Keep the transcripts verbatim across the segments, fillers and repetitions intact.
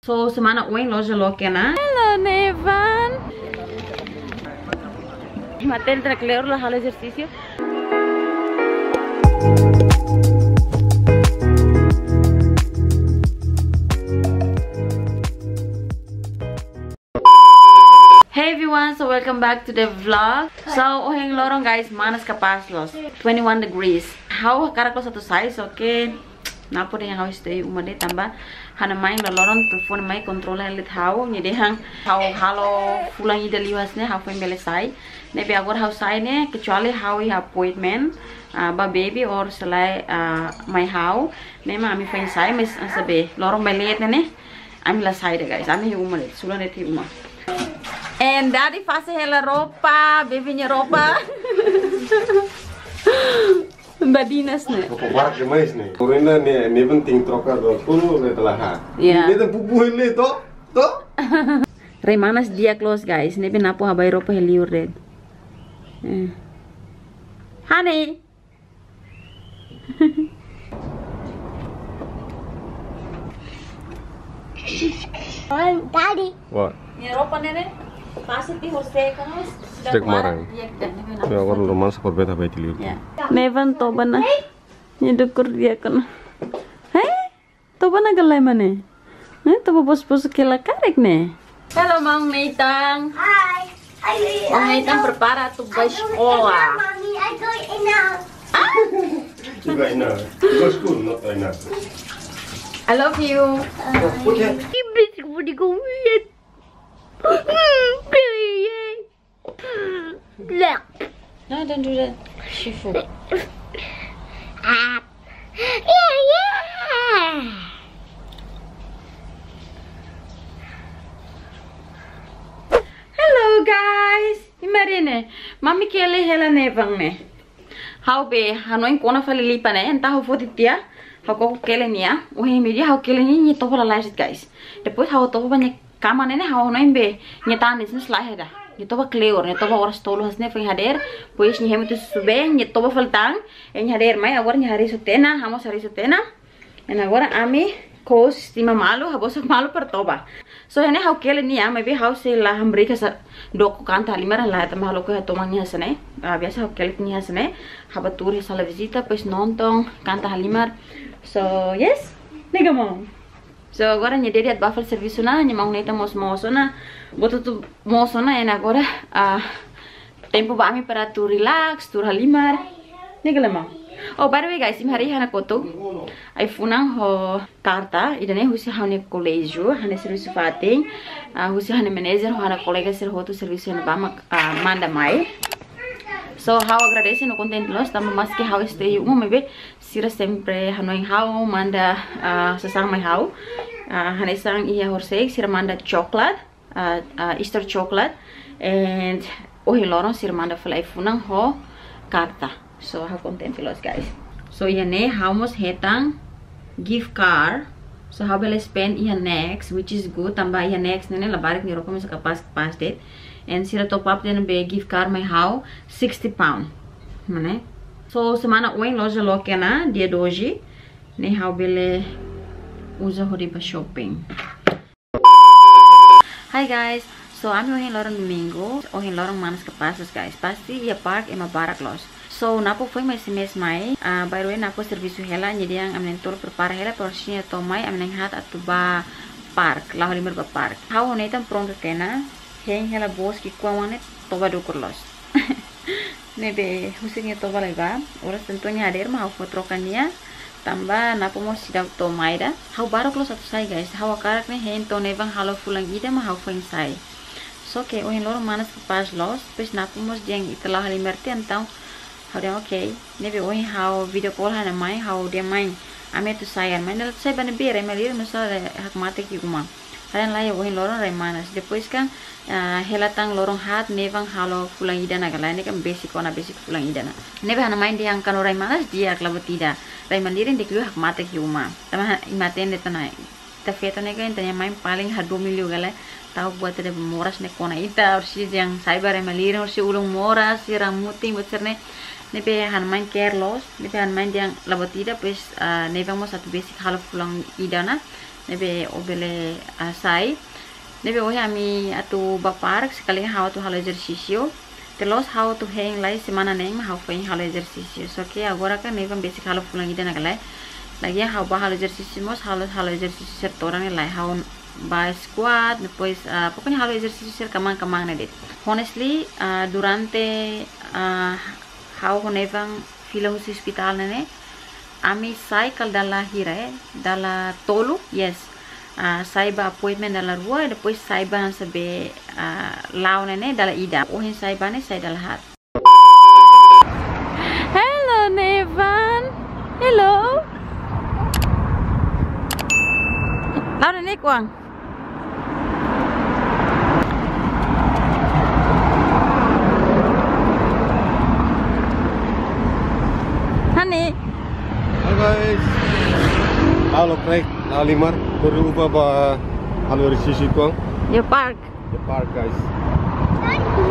So, semana oin loja loke ona. Hello, Nevan. Maten tra kleur la halo ezersísiu. Hey everyone, so welcome back to the vlog. So, ohin loron guys, manas kapás loos. Twenty-one degrees. Ha'u hakarak loos atu sai, oke. Napo dehan ha'u stay uma de'it tanba ha'u-nia mãe loron-loron telefone mai kontrola elit ha'u. Nia dehan ha'u halo fulan ida liu hanesan ne'e ha'u foin bele sai. Ne'ebé agora ha'u sai ne'e, kecuali ha'u iha appointment, ah, ba baby or selae, ah, mai ha'u. Ne'e mak ami foin sai, mas hanesan ne'e. Loron bele ne'e ne'e. Ami la sai de'it guys, ami iha uma de'it, sulan de'it iha uma. And daddy fase hela roupa, baby nia roupa. Badinas ne'e. Roupa barak demais ne'e. Correndo ne'e, ne'e penting troka do tudo, ne'e telah ha. Ya. Ne'e tem pupu ele to, to. Rai manas di'ak loos guys, ne'ebé Napo habai roupa iha liur de'it. Eh. Honey. Daddy. What? Nia roupa ne'e ne'e, pasa ti horseka no. Stek marang. Iya, kita ne'e ne'e. Ya, agora normal seperti beta baik liur. Ya. Nevan toba ona. Nia dukur di'ak ona. Hei? Toba ona ka lae mane? Eh, toba bos-bos hela karik ne'e. Hello, Maun Nathan. Hi. Maun Nathan prepara atu bá eskola. Mommy, I go in now. Juga ina. Juga school, not ina. I love you. Okay. Iblis, kau di kau lihat. Look. No, don't do that. Shifu. Ah. Yeah, yeah. Hello, guys. Imarine, mami kele hela Nevan ne'e. Ha'u be hanoin kona fali lipa ne'e, entaun ha'u foti tiha, ha'u koko kele nia, ohin meiudia ha'u kele nia, nia toba lalais de'it guys. Depois ha'u toba ba nia kama ne'e ne'e, ha'u hanoin be nia tanis ne'e selae heda. Nia toba kleur, nia toba oras tolu hanesan ne'e foin hadeer, depois nia hemu tiha susubeen, nia toba fali tan, nia hadeer mai, agora nia hariis hotu ona, ha'u mós hariis hotu ona. And agora ami kous tima malu, ha'u bosok malu para toba. So, iha ne'e ha'u kele nia, maibé ha'u sei la hamriik hanesan doko kanta halimar, la, tanba ha'u lakohi hatoman nia hanesan ne'e. Ah, biasa ha'u kele nia hanesan ne'e, ha'u bá tuur iha sala vizita, depois nonton, kanta halimar. So, yes, ne'e ka maun. So, agora nia daddy atu bá fali servisu ona, nia maun Nathan mós moos ona, buat hotu moos ona, and agora, ah, tempu ba ami para atu relax, tuur halimar. Ne'e ka lae maun. Oh, by the way, guys, imi haree iha ha'u-nia kotuk. Ai-funan ho karta, ida-ne'e husi ha'u-nia koléjiu, ha'u-nia servisu fatin, ah, husi ha'u-nia manager, ho ha'u-nia kolega sira hotu servisu iha ne'ebá mak, ah, manda mai. So, ha'u agradese no kontente loos, tanba maski ha'u stay uma, maibé sira sempre hanoin ha'u, manda, ah, sasán mai ha'u. Ah, hanesan iha horisehik, sira manda coklat, ah, ah, Easter chocolate, and ohin loron sira manda fali ai-funan ho karta. So, ha'u kontente loos, guys. So, iha ne'e ha'u mós hetan gift card. So, ha'u bele spend iha Next, which is good. Tanba iha Next ne'e ne'e labarik nia roupa mós kapás-kapás de'it. And sira top up de'it be gift card mai ha'u sixty pound. Mane? So, semana oin loja loke ona, dia doze. Ne'e ha'u bele uza hodi bá shopping. Hi guys, so ami ohin loron domingu, ohin loron manas kapás loos guys. Pasti iha park ema barak loos. So, Napo foin mai esse mês mai, ah, by the way, Napo servisu hela, nia dehan ami na'in-tolu prepara hela, para orsida nia to'o mai, ami na'in-haat atu bá park, la'o halimar bá park. Ha'u ho Nathan prontu tiha ona, hein hela bos ki'ikoan ne'e toba dukur loos. Ne'ebé husik nia toba lai bá, oras tentu nia hadeer mak ha'u fó troka nia, tanba Napo mós seidauk to'o mai ida. Ha'u baruk loos atu sai guys, ha'u hakarak ne'e hein to'o Nevan halo fulan ida mak ha'u foin sai. So ke ohin loron manas kapás loos, depois Napo mós dehan ita la'o halimar tiha entaun ha'u dehan oke. Ne'ebé ohin ha'u video call ha'u-nia mãe, ha'u dehan mãe, ami atu sai, mãe dehan la atu sai ba ne'ebé, rai malirin nusá, hakmatek iha uma. Ha'u dehan lae, ohin loron rai manas. Depois kan, ah, hela tan loron haat Nevan halo fulan ida ona ka lae, ne'e kan besik ona, besik fulan ida ona. Ne'ebé ha'u-nia mãe dehan karik rai manas di'ak, la buat ida. Rai malirin di'ak liu, hakmatek iha uma. Tanba imi hatene de'it ona, ita feto ne'e kan ita-nia mãe paling hadomi liu ka lae. Ta'uk buat ida moras ne'e kona ita, orsida dehan sai ba rai malirin, orsida ulun moras, sira mutin, buat sira-ne'e. Ne'ebé ha'u-nia mãe care loos, ne'ebé ha'u-nia mãe dehan la buat ida, depois, ah, Nevan mós atu besik halo fulan ida ona. ne'ebé ó bele, ah, sai. Ne'ebé ohin ami atu bá park, sekalian ha'u atu halo ezersísiu. Te loos ha'u atu hein lai semana neen, ha'u foin halo ezersísiu. Só ke agora kan Nevan besik halo fulan ida ona ka lae. Lagi ha'u bá halo ezersísiu mós, halo, halo ezersísiu sira todan ne'e lae. Ha'u bá squat, depois, ah, pokoknya halo ezersísiu sira kmaan-kmaan ne'e de'it. Honestly, ah, durante, ah, ha'u ho Nevan fila husi ospitál ne'e, ami sai kala dala hira, eh, dala tolu, yes. Ah, sai bá appointment dala rua, depois sai bá hanesan be, ah, la'o ne'e dala ida. Ohin sai bá ne'e sai dala haat. Hello, Nevan. Hello. La'o ne'e kuang. Honey. Halo guys. Halo Craig, halo Limar. Beri ubah ba halo ezersísiu kuang. Yo park. The park, guys.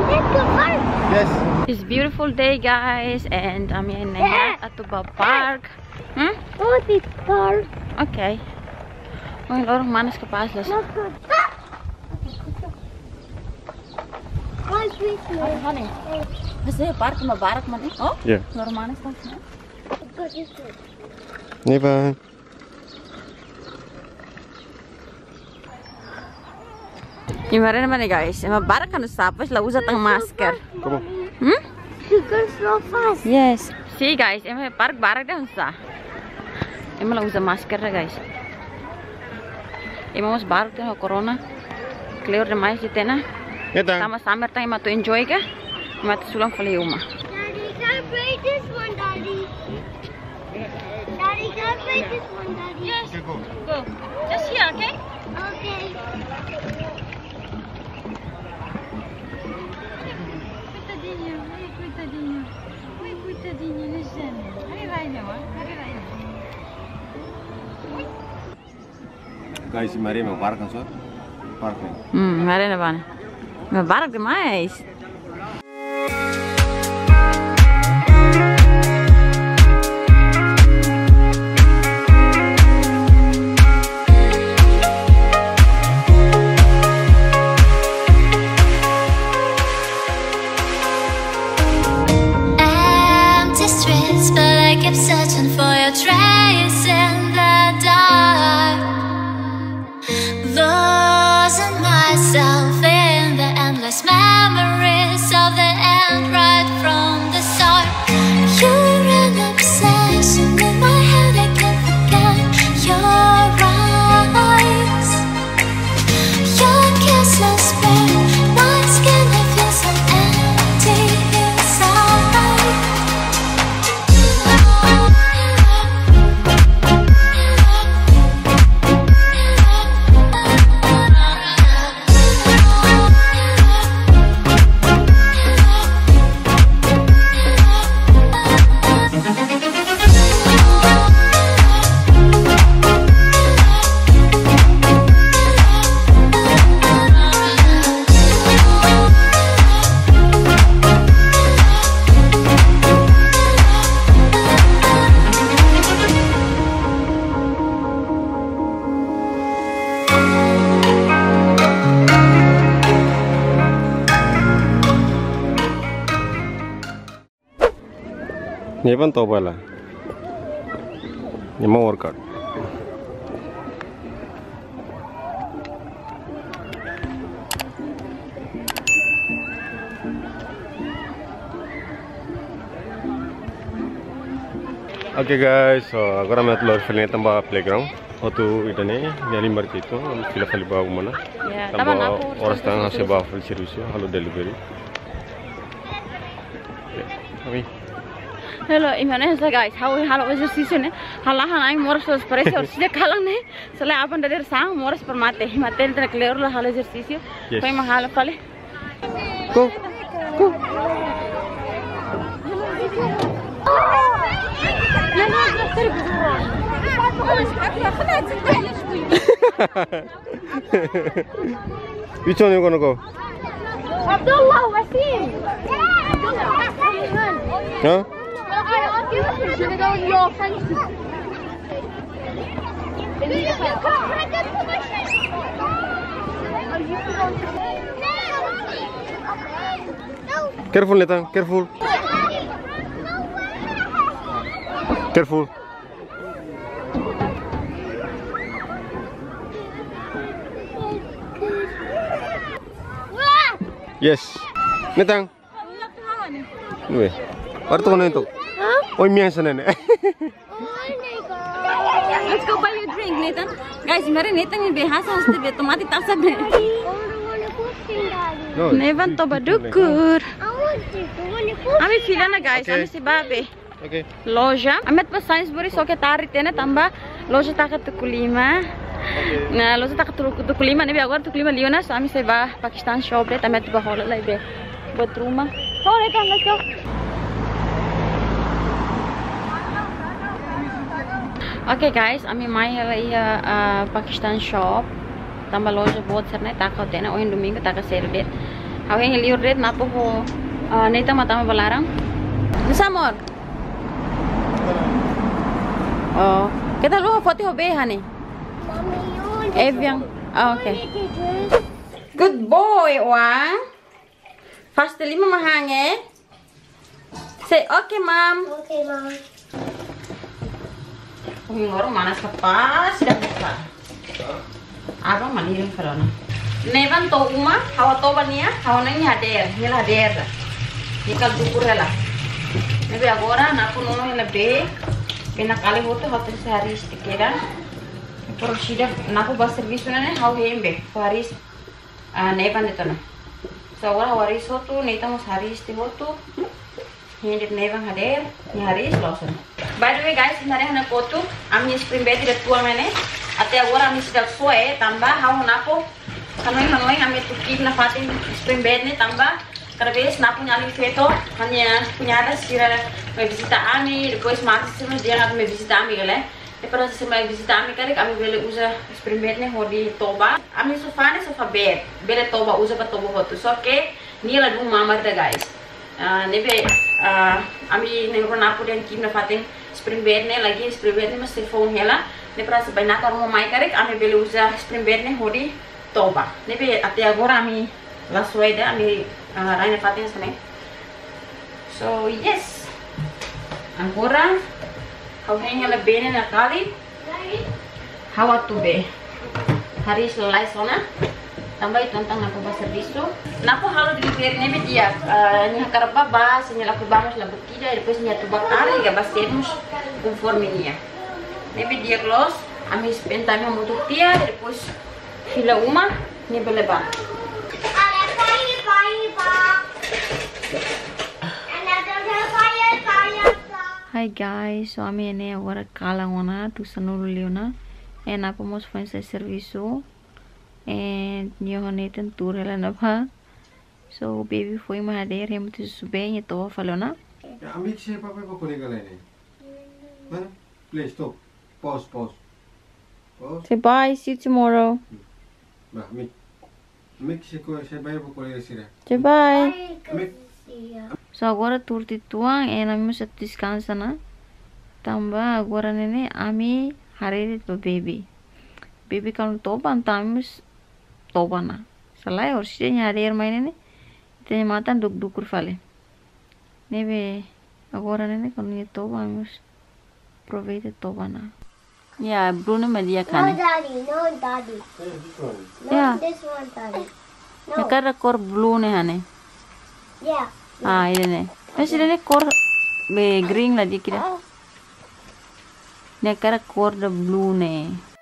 Let's go park. Yes. It's beautiful day, guys, and ami ne'e atu bá park. Hmm? Oh, this park. Okay. Oh, loron manas kapás das. Look. Why this way? Honey. Mas park mak barak mana? Oh? Yeah. Loron manas kapás. Look at this way. Nevan. Ema haree ne'e mana, guys? Ema barak kan sapa la uza tan masker. Como? Hmm? You go so fast. Yes. See, guys, ema park barak de'it hanesan. Ema la uza masker de'it, guys. Ema mós barak de'it ho corona. Kleur demais de'it ona. Entaun. Tanba summer tan ema atu enjoy ka? Ema atu sulan fali uma. Daddy, can I play this one, Daddy? Daddy, can I play this one, Daddy? Yes. Okay, go. Go. Just here, okay? Okay. Coitadinho, ai, coitadinho. Ai, coitadinho, deixa-me. Ai, vai, não, ai, vai, vai. Guys, ema haree ema barak kan so? Park ne'e. Hmm, ema haree ne'e bá ne'e. Ema barak demais. Empty streets, but I keep searching for your trace in the dark. Losing myself in the endless memories of the end right from the start. You're an obsession in my head, I can't forget your eyes. Your kisses burn my skin, I feel so empty inside. Nevan toba la. Nevan workout. Oke guys, so agora ami atu lori fali Nevan ba playground. Hotu ida-ne'e, nia Limar titu, fila fali ba uma ona. Ya, tanba tanba na oras tan ha'u sei bá fali servisu, halo delivery. Ami. Hello, imi haree hanesan guys, ha'u halo ezersísiu ne'e, ha'u la han ai moras los parese or sida kalan ne'e, sala aban dader sang moras para mate, mate entre kleur la halo ezersísiu, yes. Pai ma halo fali. Go, go. Which one you gonna go? Abdullah, Wasim. Huh? Should I go in your friend's? Careful, Nathan, careful. Careful. Yes. Nathan. Weh. Baru tu mana itu? Hah? Oh, ini yang sana nih. Let's go buy you a drink, Nathan. Guys, mari Nathan ne'e be hasan, sudah be tomate tasak ne'e. No, Nevan toba dukur. Ami fila ona, guys. Okay. Ami sei bá be. Okay. Loja. Ami atu bá Sainsbury, só ke tarde tiha ona tanba loja taka tuku lima. Okay. Nah, loja taka tuku, tuku lima, ne'ebé agora tuku lima liu ona, so ami sei bá Pakistan Shop de'it, ami atu bá hola lai be buat ruma. Come on, Nathan, let's go. Oke guys, ami mai hela iha, ah, Pakistan Shop. Tanba loja boot sira-ne'e taka hotu ona, ohin domingu taka sedu de'it. Ha'u hein liur de'it, Napo ho, ah, Nathan mak tama ba laran. Nusá, amor? Oh, keta haluha foti ho bee, honey. Mommy, you want this? Evian. Oh, okay. Good boy, Wan. Fase lima mak han, eh? Say, "Okay, Mom." Okay, Mom. Umi ngoro manas kapás, dah buka. Abang malirin fali ona. Nevan to'o uma, ha'u toba nia, ha'u-nia hadeer, nia la hadeer ida. Nia kala dukur hela. Ne'ebé agora, Napo nono hela bee, bee nakali hotu, ha'u tenke hariis tiha kedas. Por sida, Napo bá servisu ne'e, ha'u hein be, ha'u hariis, ah, Nevan de'it ona. So, agora ha'u hariis hotu, Nathan mós hariis tiha hotu. Hein de'it Nevan hadeer, nia hariis loos ona. By the way, guys, imi haree ha'u-nia kotuk, ami-nia spring bed ida tuan ne'e. Até agora ami seidauk soe, tanba ha'u ho Napo hanoin-hanoin ami atu keep nafatin spring bed ne'e, tanba kada vez Napo nia alin feto, ha'u-nia kuñada sira mai vizita ami, depois mate sira dehan atu mai vizita ami, kale. Depois sira mai vizita ami karik, ami bele uza spring bed ne'e hodi toba. Ami-nia sofá ne'e sofá bed, bele toba, uza ba toba hotu. Só ke nia ladún mamar ida, guys. Ah, ne'ebé, ah, ami na'in-rua Napo dehan keep nafatin spring bed ne'e, lagi spring bed ne'e mós sei foun hela. Ne'e para se bainaka ruma mai karik, ami bele uza spring bed ne'e hodi toba. Ne'ebé até agora ami la soe ida, ami, ah, rai nafatin hanesan ne'e. So, yes. Agora, ha'u hein hela bee ne'e nakali. Ha'u atu be hariis lalais ona. Tanba uitoan tan Napo bá servisu. Napo halo delivery ne'ebé di'ak, eh, nia hakarak bá, bá, se nia lakohi bá mós la buat ida, depois nia atu bá karik ka bá sedu mós konforme nia. Ne'ebé di'ak loos, ami spend time hamutuk tiha, depois fila uma, nia bele bá. Hi guys, so ami ne'e agora kalan ona, atu sanulu liu ona. And Napo mós foin sai servisu. And nia ho Nathan tuur hela ne'ebá. So baby foin mak hadeer, nia mak atu susubeen, nia toba fali ona. Ya, ami sei bá, bá, bá kolega lain ne'e. Mana? Play, stop. Pause, pause. Pause. Say bye, see you tomorrow. Bá, ami. Ami sei ko, sei bá ba kolega sira. Say bye. Bye, ami. Kasihan. So agora tuur tiha uitoan, and ami mós atu deskansa ona. Tanba agora ne'e ne'e ami haree de'it ba baby. Baby kuandu toba, entaun ami mós toba ona. Se lae, orsida nia hadeer mai ne'e ne'e, ita-nia matan duk-dukur fali. Ne'ebé agora ne'e ne'e kuandu nia toba, ami mós aproveita toba ona. Ya, blue ne'e mak di'ak, no, honey. Daddy, no, Daddy. Yeah, this one. No, yeah, this one, Daddy. No. Nia hakarak kór blue ne'e, honey. Yeah. Ah, ida-ne'e. Mas ida-ne'e kór be green la di'ak ida. Oh. Nia hakarak kór ida blue ne'e.